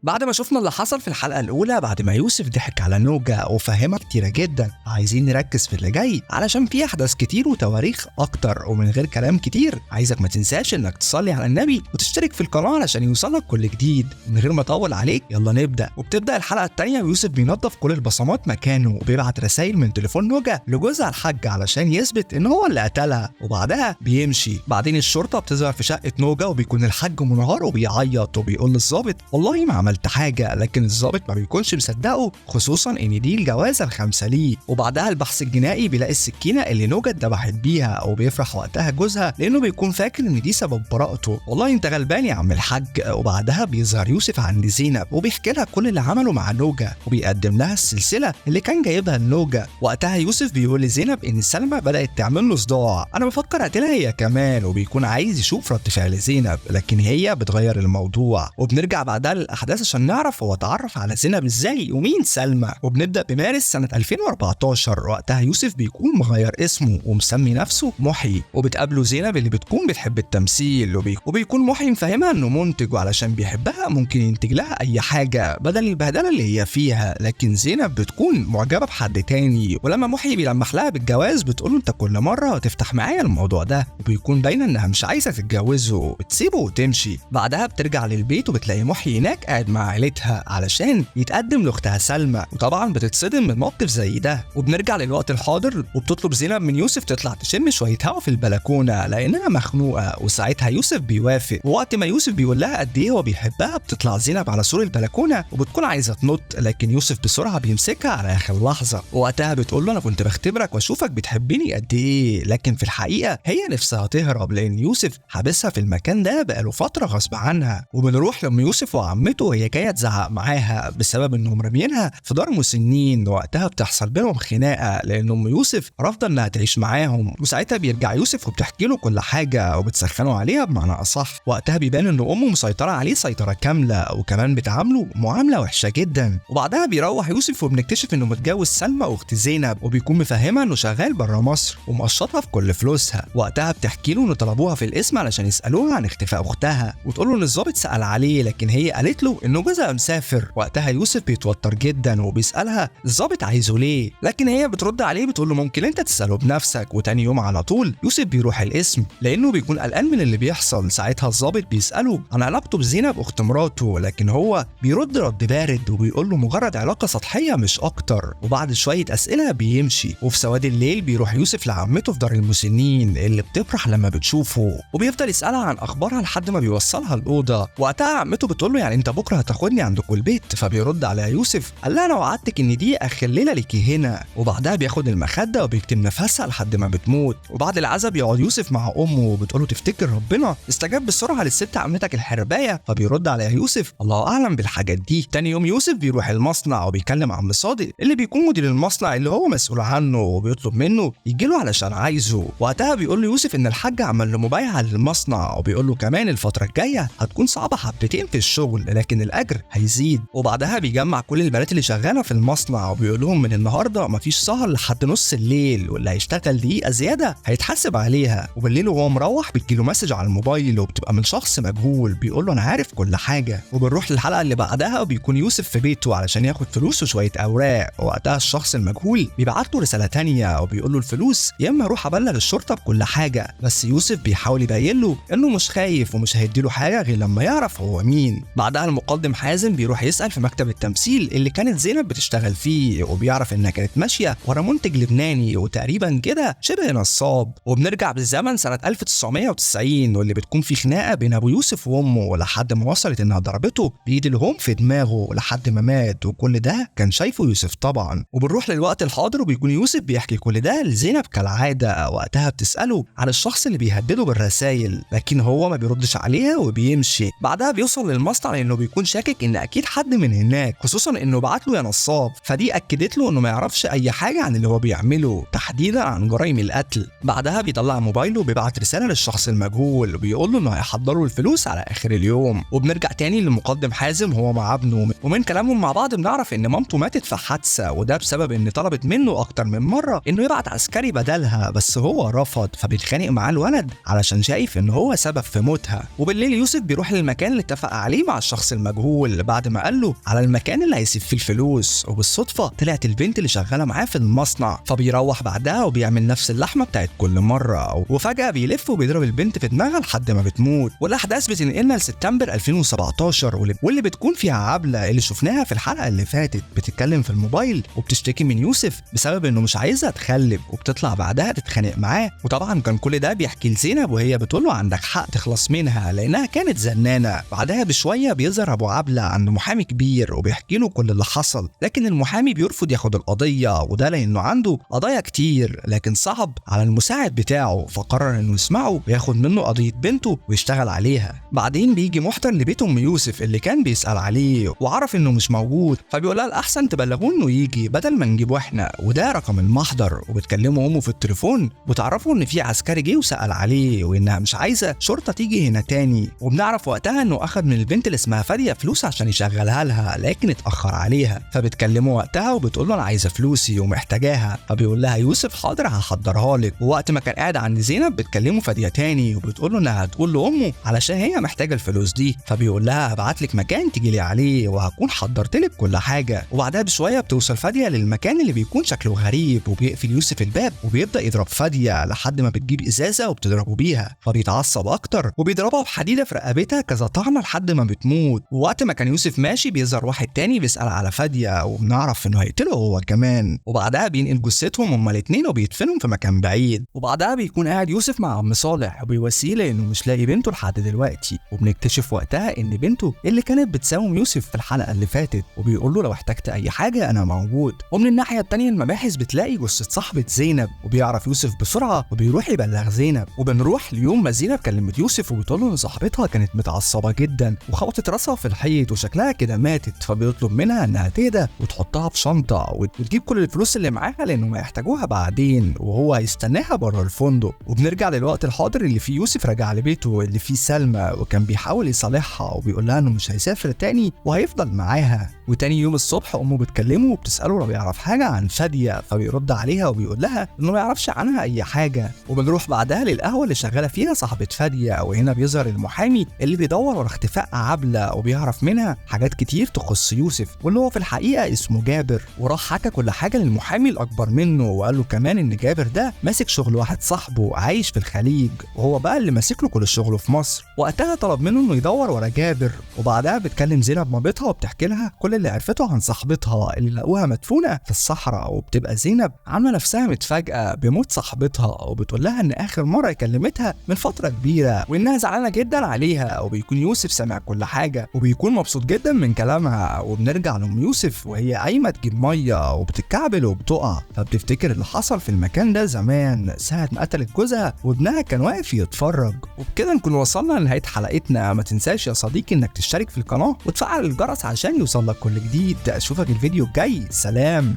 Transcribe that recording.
بعد ما شفنا اللي حصل في الحلقة الأولى بعد ما يوسف ضحك على نوجا وفهمها كتيرة جدا، عايزين نركز في اللي جاي علشان في أحداث كتير وتواريخ أكتر. ومن غير كلام كتير عايزك ما تنساش إنك تصلي على النبي وتشترك في القناة علشان يوصلك كل جديد. من غير ما أطول عليك يلا نبدأ. وبتبدأ الحلقة التانية ويوسف بينظف كل البصمات مكانه وبيبعت رسائل من تليفون نوجا لجوزها الحاج علشان يثبت إن هو اللي قتلها، وبعدها بيمشي. بعدين الشرطة بتظهر في شقة نوجا وبيكون الحاج منهار وبيعيط وبيقول للظابط والله ما عملت حاجة، لكن الظابط ما بيكونش مصدقه، خصوصا ان دي الجوازة الخامسة ليه. وبعدها البحث الجنائي بيلاقي السكينة اللي نوجا اتذبحت بيها، وبيفرح وقتها جوزها لانه بيكون فاكر ان دي سبب براءته. والله انت غلبان يا عم الحاج. وبعدها بيظهر يوسف عند زينب وبيحكي لها كل اللي عمله مع نوجا وبيقدم لها السلسلة اللي كان جايبها لنوجا. وقتها يوسف بيقول لزينب ان سلمى بدأت تعمل له صداع، انا بفكر اقتلها هي كمان، وبيكون عايز يشوف رد فعل زينب، لكن هي بتغير الموضوع. وبنرجع بعدها للاحداث عشان نعرف هو اتعرف على زينب ازاي ومين سلمى. وبنبدا بمارس سنة 2014، وقتها يوسف بيكون مغير اسمه ومسمي نفسه محي، وبتقابله زينب اللي بتكون بتحب التمثيل، وبيكون محي مفهمها انه منتج وعلشان بيحبها ممكن ينتج لها اي حاجة بدل البهدله اللي هي فيها، لكن زينب بتكون معجبه بحد تاني. ولما محي بيلمح لها بالجواز بتقول له انت كل مرة تفتح معايا الموضوع ده، وبيكون باينة انها مش عايزه تتجوزه، بتسيبه وتمشي. بعدها بترجع للبيت وبتلاقي محي هناك قاعد مع عيلتها علشان يتقدم لاختها سلمى، وطبعا بتتصدم من موقف زي ده. وبنرجع للوقت الحاضر وبتطلب زينب من يوسف تطلع تشم شوية هوا في البلكونه لانها مخنوقه، وساعتها يوسف بيوافق. ووقت ما يوسف بيقول لها قد ايه هو بيحبها بتطلع زينب على سور البلكونه وبتكون عايزه تنط، لكن يوسف بسرعة بيمسكها على اخر لحظة. وقتها بتقول له انا كنت بختبرك واشوفك بتحبني قد ايه، لكن في الحقيقة هي نفسها تهرب لان يوسف حابسها في المكان ده بقاله فترة غصب عنها. وبنروح لام يوسف وعمته وهي جاية تزعق معاها بسبب انهم راميينها في دار مسنين. وقتها بتحصل بينهم خناقه لان ام يوسف رافضه انها تعيش معاهم، وساعتها بيرجع يوسف وبتحكي له كل حاجة وبتسخنه عليها بمعنى اصح. وقتها بيبان ان امه مسيطرة عليه سيطرة كاملة وكمان بتعامله معاملة وحشة جدا. وبعدها بيروح يوسف وبنكتشف انه متجوز سلمى اخت زينب، وبيكون مفهمها انه شغال بره مصر ومقشطها في كل فلوسها. وقتها بتحكي له ان طلبوها في القسم علشان يسالوها عن اختفاء اختها، وتقول له ان الظابط سال عليه لكن هي قالت له انه جوزها مسافر. وقتها يوسف بيتوتر جدا وبيسالها الظابط عايزه ليه، لكن هي بترد عليه بتقول له ممكن انت تساله بنفسك. وتاني يوم على طول يوسف بيروح القسم لانه بيكون قلقان من اللي بيحصل. ساعتها الظابط بيساله عن علاقته بزينب اخت مراته، لكن هو بيرد رد بارد وبيقول له مجرد علاقة سطحية مش اكتر. وبعد شوية اسئلة بيمشي. وفي سواد الليل بيروح يوسف لعمته في دار المسنين اللي بتفرح لما بتشوفه، وبيفضل يسالها عن اخبارها لحد ما بيوصلها الاوضة. وقتها عمته بتقول له يعني انت بكره هتاخدني عندكم البيت، فبيرد على يوسف قال لها انا وعدتك ان دي اخر ليلة ليكي هنا. وبعدها بياخد المخدة وبيكتم نفسها لحد ما بتموت. وبعد العزاء بيقعد يوسف مع امه وبتقول له تفتكر ربنا استجاب بسرعة للست عمتك الحربايه، فبيرد على يوسف الله اعلم بالحاجات دي. تاني يوم يوسف بيروح المصنع وبيكلم عم صادق اللي بيكون مدير المصنع اللي هو مسؤول عنه، وبيطلب منه يجي له علشان عايزه. وقتها بيقول له يوسف ان الحاج عمل له مبايعة للمصنع، وبيقول له كمان الفترة الجاية هتكون صعبة حبتين في الشغل لكن الاجر هيزيد. وبعدها بيجمع كل البنات اللي شغالة في المصنع وبيقول لهم من النهارده مفيش سهر لحد نص الليل، واللي هيشتغل دقيقة زيادة هيتحاسب عليها. وبالليل وهو مروح بتجيله message على الموبايل وبتبقى من شخص مجهول بيقول له انا عارف كل حاجة. وبنروح للحلقة اللي بعدها وبيكون يوسف في بيته علشان ياخد فلوس وشوية اوراق. وقتها الشخص المجهول بيبعت له رسالة ثانية وبيقول له الفلوس يا اما اروح ابلغ الشرطة بكل حاجة، بس يوسف بيحاول يبين له انه مش خايف ومش هيديله حاجة غير لما يعرف هو مين. بعدها المقدم حازم بيروح يسال في مكتب التمثيل اللي كانت زينب بتشتغل فيه، وبيعرف انها كانت ماشية ورا منتج لبناني وتقريبا كده شبه نصاب. وبنرجع بالزمن سنة 1990 واللي بتكون في خناقه بين ابو يوسف وامه لحد ما وصلت انها ضربته بايد الهوم في دماغه لحد ما مات، وكل ده كان شايفه يوسف طبعا. وبنروح للوقت الحاضر وبيكون يوسف بيحكي كل ده لزينب كالعادة. وقتها بتساله عن الشخص اللي بيهدده بالرسائل لكن هو ما بيردش عليها وبيمشي. بعدها بيوصل للمصنع لانه بيكون شاكك ان اكيد حد من هناك، خصوصا انه بعت له يا نصاب، فدي اكدت له انه ما يعرفش اي حاجة عن اللي هو بيعمله تحديدا عن جرائم القتل. بعدها بيطلع موبايله وبيبعت رسالة للشخص المجهول وبيقول له انه هيحضروا الفلوس على اخر اليوم. وبنرجع تاني للمقدم حازم هو مع ابنه، ومن كلامهم مع بعض بنعرف ان مامته ماتت في حادثه، وده بسبب ان طلبت منه اكتر من مرة انه يبعت عسكري بدلها بس هو رفض، فبيتخانق معاه الولد علشان شايف ان هو سبب في موتها. وبالليل يوسف بيروح للمكان اللي اتفق عليه مع الشخص المجهول المجهول بعد ما قال له على المكان اللي هيسيب فيه الفلوس، وبالصدفه طلعت البنت اللي شغالة معاه في المصنع. فبيروح بعدها وبيعمل نفس اللحمة بتاعت كل مرة، وفجاة بيلف وبيضرب البنت في دماغها لحد ما بتموت. والاحداث بتنقلنا لسبتمبر 2017 واللي بتكون فيها عبله اللي شفناها في الحلقة اللي فاتت بتتكلم في الموبايل وبتشتكي من يوسف بسبب انه مش عايزها تخلف، وبتطلع بعدها تتخانق معاه. وطبعا كان كل ده بيحكي لزينب وهي بتقول له عندك حق تخلص منها لانها كانت زنانه. بعدها بشوية بيظهر ابو عبله عند محامي كبير وبيحكي له كل اللي حصل، لكن المحامي بيرفض ياخد القضية، وده لانه عنده قضايا كتير لكن صعب على المساعد بتاعه، فقرر انه يسمعه وياخد منه قضية بنته ويشتغل عليها. بعدين بيجي محتر لبيت ام يوسف اللي كان بيسال عليه وعرف انه مش موجود، فبيقول لها الاحسن تبلغوه انه يجي بدل ما نجيبه احنا، وده رقم المحضر. وبتكلمه امه في التليفون وتعرفوا ان في عسكري جه وسال عليه وانها مش عايزه شرطه تيجي هنا تاني. وبنعرف وقتها انه اخد من البنت اللي اسمها فاديه فلوس عشان يشغلها لها لكن اتاخر عليها، فبتكلمه وقتها وبتقول له انا عايزه فلوسي ومحتاجاها، فبيقول لها يوسف حاضر هحضرها لك. ووقت ما كان قاعد عند زينب بتكلمه فاديه تاني وبتقول له انها هتقول لامه علشان هي محتاجه الفلوس دي، فبيقول لها هبعت لك مكان تيجي لي عليه وهكون حضرت لك كل حاجة. وبعدها بشوية بتوصل فاديه للمكان اللي بيكون شكله غريب، وبيقفل يوسف الباب وبيبدا يضرب فاديه لحد ما بتجيب ازازة وبتضربه بيها، فبيتعصب اكتر وبيضربها بحديدة في رقبتها كذا طعنه لحد ما بتموت. ووقت ما كان يوسف ماشي بيظهر واحد تاني بيسال على فاديه وبنعرف انه هيقتله هو كمان، وبعدها بينقل جثتهم هما الاثنين وبيدفنهم في مكان بعيد. وبعدها بيكون قاعد يوسف مع عم صالح وبيواسيه لانه مش لاقي بنته لحد دلوقتي، وبنكتشف وقتها ان بنته اللي كانت بتساوم يوسف في الحلقة اللي فاتت، وبيقول له لو احتجت اي حاجة انا موجود. ومن الناحية الثانية المباحث بتلاقي جثة صاحبه زينب، وبيعرف يوسف بسرعة وبيروح يبلغ زينب. وبنروح ليوم ما زينب كلمت يوسف وبتقول له ان صاحبتها كانت متعصبه جدا وخبطت راسها في الحيط وشكلها كده ماتت، فبيطلب منها انها تهدى وتحطها في شنطه وتجيب كل الفلوس اللي معاها لانه ما يحتاجوها بعدين، وهو هيستناها بره الفندق. وبنرجع للوقت الحاضر اللي فيه يوسف رجع لبيته اللي فيه سلمى، وكان بيحاول يصالحها وبيقول لها انه مش هيسافر تاني وهيفضل معاها. وتاني يوم الصبح امه بتكلمه وبتساله لو بيعرف حاجة عن فاديه، فبيرد عليها وبيقول لها انه ما يعرفش عنها اي حاجة. وبنروح بعدها للقهوة اللي شغالة فيها صاحبه فاديه، وهنا بيظهر المحامي اللي بيدور ورا اختفاء عبله وبيعرف منها حاجات كتير تخص يوسف، واللي هو في الحقيقة اسمه جابر. وراح حكى كل حاجة للمحامي الاكبر منه، وقال له كمان ان جابر ده ماسك شغل واحد صاحبه عايش في الخليج، وهو بقى اللي ماسك له كل شغله في مصر. وقتها طلب منه انه يدور ورا جابر. وبعدها بتكلم زينب مامتها وبتحكي لها كل اللي عرفته عن صاحبتها اللي لقوها مدفونة في الصحراء، وبتبقى زينب عامله نفسها متفاجئه بموت صاحبتها، وبتقول لها ان اخر مرة كلمتها من فترة كبيرة وانها زعلانة جدا عليها. وبيكون يوسف سامع كل حاجة وبيكون مبسوط جدا من كلامها. وبنرجع لام يوسف وهي قايمة تجيب مية وبتتكعبل وبتقع، فبتفتكر اللي حصل في المكان ده زمان ساعة ما قتلت جوزها وابنها كان واقف يتفرج. وبكده نكون وصلنا لنهاية حلقتنا. ما تنساش يا صديقي انك تشترك في القناة وتفعل الجرس عشان يوصلك كل جديد. اشوفك الفيديو الجاي، سلام.